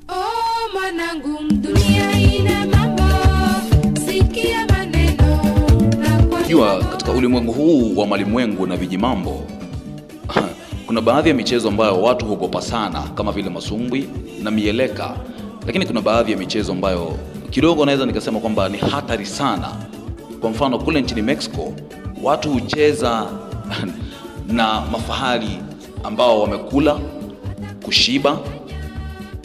Oh mwanangu, dunia ina mambo, sikia maneno na kwa. Jua katika ulimwengu huu wa malimwengu na vijimambo, kuna baadhi ya michezo ambayo watu huogopa sana kama vile masumbwi na mieleka, lakini kuna baadhi ya michezo ambayo kidogo naweza nikasema kwamba ni hatari sana. Kwa mfano kule nchini Mexico watu hucheza na mafahali ambao wamekula kushiba,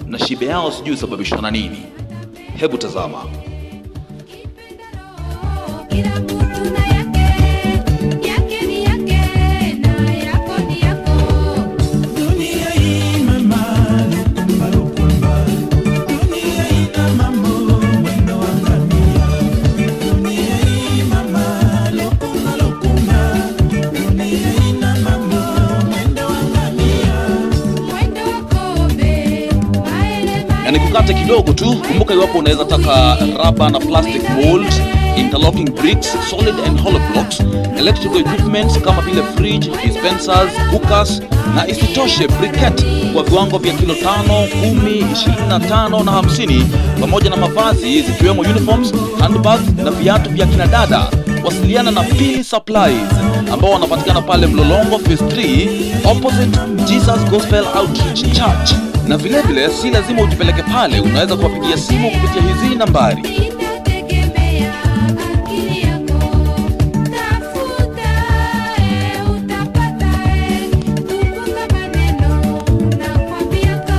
na shibe yao sijui husababishwa na nini. Hebu tazama. Kila mtu na yake, yake ni yake na yako ni yako. Dunia hii mama, lukumba lukumba. Dunia ina mambo, mwendo wa ngamia. Dunia hii mama, lukumba lukumba. Dunia ina mambo, mwendo wa ngamia. Mwendo wa kobe, maele Na nikukate kidogo tu, kumbuka iwapo unaweza taka rubber na plastic mold, interlocking bricks, solid and hollow blocks, electrical equipment kama vile fridge, dispensers, cookers na isitoshe briquette kwa viwango vya kilo 5, 10, 25 na 50, pamoja na mavazi zikiwemo uniforms, handbags na viatu vya kina dada. Wasiliana na Pili Supplies ambao wanapatikana pale Mlolongo Phase 3 opposite Jesus Gospel Outreach Church. Na vile vile si lazima ujipeleke pale, unaweza kuwapigia simu kupitia hizi nambari. Itategemea akili yako, tafuta utapata, kumbuka maneno nakwambiako.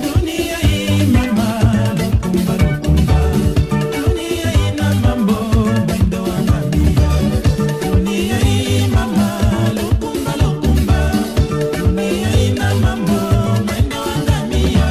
Dunia hii mama, lukumba lukumba. Dunia ina mambo, mwendo wa ngamia. Dunia hii mama, lukumba lukumba. Dunia ina mambo, mwendo wa ngamia.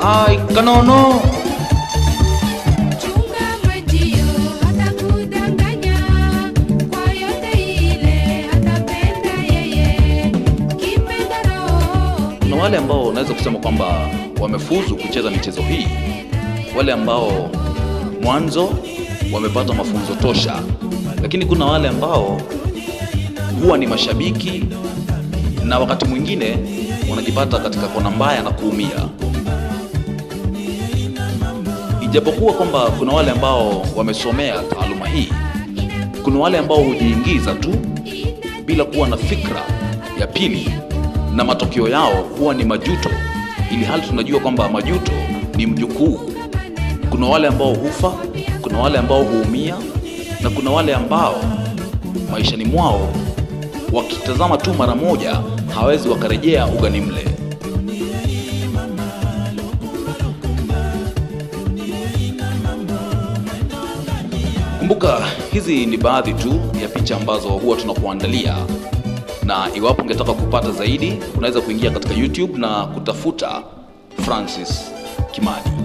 Ai, kanono. Chunga mwenzio hatakudanganya, kwa yote ile atapenda yeye, kipenda roho. Kuna wale ambao unaweza kusema kwamba wamefuzu kucheza michezo hii, wale ambao mwanzo wamepata mafunzo tosha, lakini kuna wale ambao huwa ni mashabiki na wakati mwingine wanajipata katika kona mbaya na kuumia. Ijapokuwa kwamba kuna wale ambao wamesomea taaluma hii, kuna wale ambao hujiingiza tu bila kuwa na fikra ya pili, na matokeo yao huwa ni majuto, ili hali tunajua kwamba majuto ni mjukuu. Kuna wale ambao hufa, kuna wale ambao huumia, na kuna wale ambao maishani mwao wakitazama tu mara moja hawezi wakarejea ugani mle. Kumbuka hizi ni baadhi tu ya picha ambazo huwa tunakuandalia, na iwapo ungetaka kupata zaidi unaweza kuingia katika YouTube na kutafuta Francis Kimani.